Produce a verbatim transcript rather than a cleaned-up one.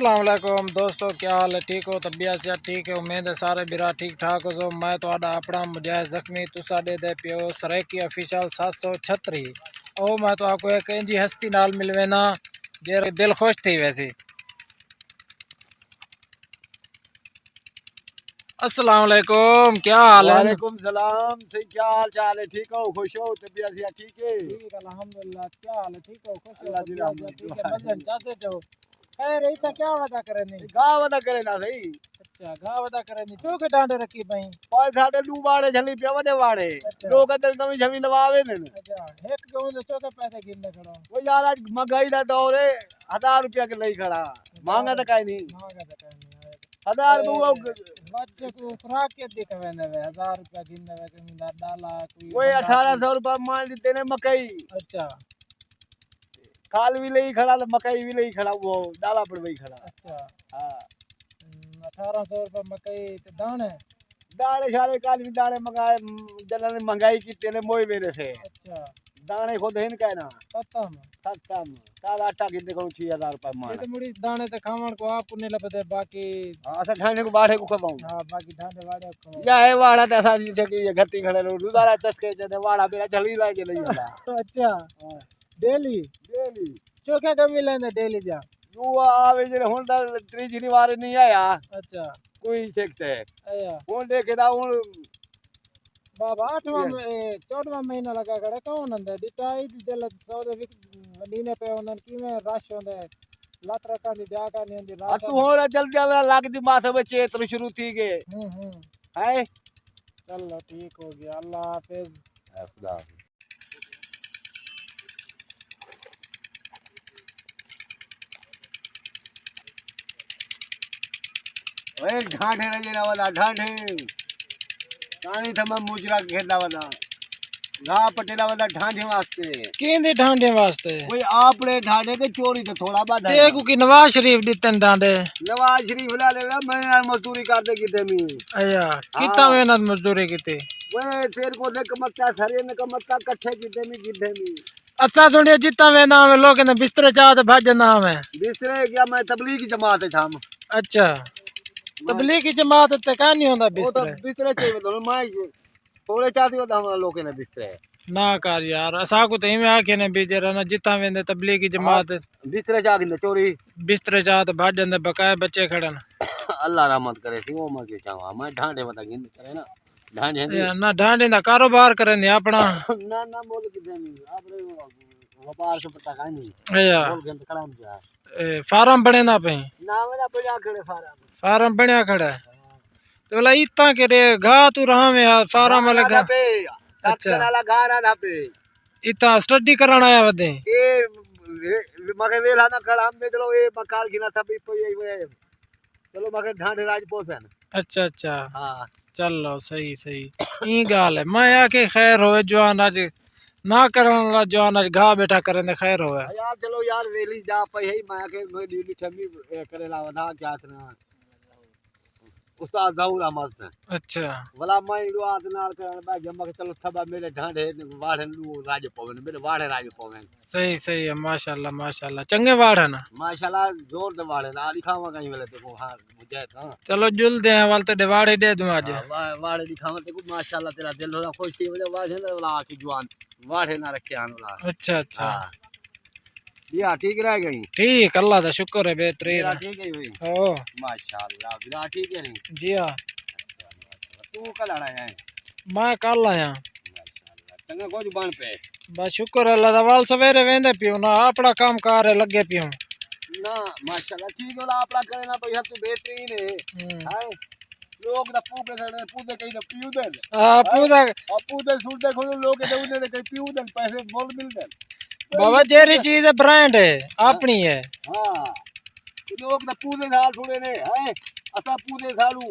السلام علیکم دوستو، کیا حال ہے؟ ٹھیک ہو؟ طبیعت صحت ٹھیک ہے؟ امید ہے سارے بھرا ٹھیک ٹھاک ہوسو۔ میں تہاݙا اپݨا مجاہد زخمی، تساں ݙیہدے پیو سرائیکی آفیشل ست سو چھتری۔ او میں تہاکوں ہک اینجھی ہستی نال ملوینداں جیڑھے دل خوش تھی ویسی۔ السلام علیکم، کیا حال ہے؟ وعلیکم السلام سئیں، کیا حال چال ہے؟ ٹھیک ہو؟ خوش ہو؟ طبیعت صحت ٹھیک ہے؟ ٹھیک، الحمدللہ۔ کیا حال ہے؟ ٹھیک ہو؟ خوش ہو؟ اللہ دی طبیعت رحمت، ٹھیک ہے؟ دعا ہے۔ مزن چاسے چو؟ خیر، ایتھاں کیا ودا کرے نہیں؟ گاہ ودا کرے نا سئیں۔ اچھا، گاہ ودا کرے نہیں۔ چوکے ڈانڈے رکھی پئیں؟ اوئے ساݙے ݙو واڑے جھلی پیا، وݙے واڑے۔ اچھا۔ لوک ادھر نویں جھلی لوا ویندے نے۔ اچھا، ہک ڳوں دے چوکے پیسے گھندے کھڑو۔ او یار، اڄ مہنگائی دا دور ہے، ہزار روپیہ کلو ہی کھڑا۔ مہنگا تاں کائے نہیں۔ مہنگا تاں کائے نہیں۔ ہزار اے، بہو۔ بچے کوں خوراک کیا ݙے کے ویندے وے؟ ہزار روپیہ گھندے وے، کہیں دا ݙالا، کوئی اوئے بندہ اٹھارہ سو روپے مݨ ݙتے نے مکئی۔ اچھا۔ کھال وی لئی کھڑا تے مکئی وی لئی کھڑا، او ݙالا پڑوئی کھڑا۔ اچھا۔ ہاں۔ ہم، اٹھارہ سو روپے مکئی تے داݨے؟ داݨے شاڑے کال وی داݨے منگائے، م، جنہاں نے مہنگائی کیتی نے موئے ویلے سے۔ اچھا۔ داݨے خود ہن کائے نا۔ ختم۔ ختم۔ تازہ آٹا گھندے کوں چھی ہزار روپے مݨ۔ اے تے مڑی داݨے تے کھاوݨ کوں آپ کوں نہیں لبھدے، باقی ہاں، اساں ڈھانڈے کوں باڑے کوں کھواؤں۔ ہاں، باقی ڈھانڈے واڑے کوں کھواؤں۔ یا اے واڑا تے اساں جتھے کہ اے گھتی کھڑے رہو، دوبارہ چسکے چنے واڑا میرا جھلی لائے چلے جاندا۔ اچھا۔ ہاں۔ ڈیلی؟ ڈیلی۔ چوکھا کمی لیندے ڈیلی جا؟ جو آوے جڑے ہن دا تریجھی نی وار نہیں آیا۔ اچھا۔ کوئی چیک تے۔ آیا۔ ہن ݙیکھے دا ہن بابا، اٹھواں اے۔ مہ-، اے، چوݙواں مہینہ لڳا کھڑا، کون آندا؟ ݙٹھا ہئی جلد سودے وک-، ونڈینے پئے ہوندن، کیویں رش ہوندا ہے، لت رکھݨ دی جاہ کائنی ہوندی، رش ہا، توں ہوندا۔ ہݨ جلدی آوے، لڳ دی ماتھے وچ چیت شروع تھی ڳئے۔ ہوں، ہوں۔ ہیں؟ چلو، ٹھیک ہو ڳیا، اللہ حافظ۔ اے خدا حافظ۔ اوئے ڈھانڈے نہ جیڑھا ودا ڈھانڈے۔ پاݨی تھا میں مجرا گھندا ودا۔ گھا پٹیلا ودا ڈھانڈے واسطے۔ کیندے ڈھانڈے واسطے؟ کوئی آپݨے ڈھانڈے کے چوری تے تھوڑا بہت تے ہے۔ کو کی نواز شریف ݙتن ڈھانڈے؟ نواز شریف نال لے، میں نال مزدوری کردے کیتے می۔ ایا، ہاں۔ کیتا محنت مزدوری کیتی؟ اوئے تیرے کو دے کمتا سارے نے کمتا کٹھے کیتے می کیتے می۔ اساں سݨیا جتھاں ویندا ہوویں، لوکیں دے بسترے چا تے بھڄ ݙیندا ہوویں۔ بسترے کیا، میں تبلیغی جماعت اچ ہم۔ اچھا۔ میں تبلیغی جماعت تے کائنی ہوندا او تاں بسترے؟ بسترے چ ویندا ہوں، میں تھوڑے چا تے ویندا ہوں لوکیں دے بسترے۔ نہ کر یار، اساکوں تے ایویں آکھے نے بھی جیڑھا نا جتھاں ویندے تبلیغی ہاں، جماعت بسترے چا گھندے چوری۔ بسترے چا تے بھڄ ݙیندے، بقایا بچے کھڑن۔ اللہ رحمت کرے سی، او میں کیا چاہواں، میں ڈھانڈے ودا گھن کرے نا۔ ڈھانڈے دی۔ اے، نہ ڈھانڈے دا کاروبار کریں دے اپݨا۔ نہ، نہ، مول کدے نہیں، اپݨے وپار سے پتہ کائنی۔ اے۔ مول گند کڑام جا۔ اے، فارم بݨیندا پئیں؟ نہ، میرا بݨیا کھڑے فارم۔ فارم بݨیا کھڑا ہے؟ ہاں۔ تے ولا اتاں کہ دے گھا تو رہا میں آ، فارم والے گھا گھا۔ پہ، ست اچھا۔ کنالا گھا رہا پہ۔ اتاں سٹڈی کرݨ آیا ودے؟ اے، اے، مگے ویلا نہ کھڑا ہم دے چلو، اے مکار گھنا تھا بھی پئی، اے، اے۔ چلو، مگر ڈھانڈے راج پوسن۔ اچھا، اچھا۔ ہاں۔ چلو، صحیح، صحیح۔ ایں ڳالھ ہے۔ میں آکھے خیر ہووے، جوان اڄ نہ کرݨ والا جوان اڄ گھا ٻیٹھا کریں دے خیر ہووے۔ ہاں یار، چلو یار، ویلی جا پئی ہے، میں آکھے میں ڈیلی ٹھمی، اے، کرے لا ودا کیا اتنا۔ استاد ظہور احمد سے۔ اچھا۔ ولا میں ایݙو آ تے نال کرݨ ٻہہ ڳیا، میں آکھے چلو تھبا میرے ڈھانڈے واڑے لو راج پوون، میرے واڑے راج پوون۔ صحیح، صحیح ہے، ماشاءاللہ، ماشاءاللہ۔ چنڳے واڑ ہن؟ ماشاءاللہ، زور دے واڑ ہن۔ آ ݙکھاواں کہیں ویلے تیکوں، ہاں، مجاہد، ہاں۔ چلو، جلدے ہیں، ول تیݙے واڑے ݙے دوں اڄ۔ ہاں، وا-، واڑے ݙکھاواں تیکوں، ماشاءاللہ، تیرا دل تھوڑا خوش تھی ونڄے، واڑ ہن، ولا آ کے جوان واڑے نہ رکھے ہن، ولا۔ اچھا، اچھا۔ ہاں۔ جی ہاں، ٹھیک رہ ڳئی؟ ٹھیک، اللہ دا شکر ہے، بہترین۔ میرا ٹھیک ہے ہوئی؟ ہاں۔ ماشاءاللہ، برا ٹھیک ہے نہیں؟ جی ہاں۔ توں کل آیا ہے؟ میں کل آیا۔ ماشاءاللہ۔ چنڳا کجھ بݨ پئے؟ بس شکر اللہ دا، ول سویرے ویندے پیوں نا، اپݨا کم کار ہے، لڳے پیوں۔ نہ، ماشاءاللہ، ٹھیک ہے، اپݨا کرے نا، بھئی، ہم تو بہترین ہے۔ ہوں۔ ہائے، لوگ دا پوکے سڑے، پودے کہیں دا پیو دن۔ ہاں، ہائے، پودا۔ آ پودے سڑدے کھڑے، لوگ دے انہیں دے کہیں پیو دن، پیسے مول مل دن۔ بابا، جیڑھی چیز ہے، برانڈ ہے، ہاں۔ اپݨی ہے۔ ہاں۔ لوگ دا پودے سال چھوڑے نے، ہائے، اساں پودے سالوں۔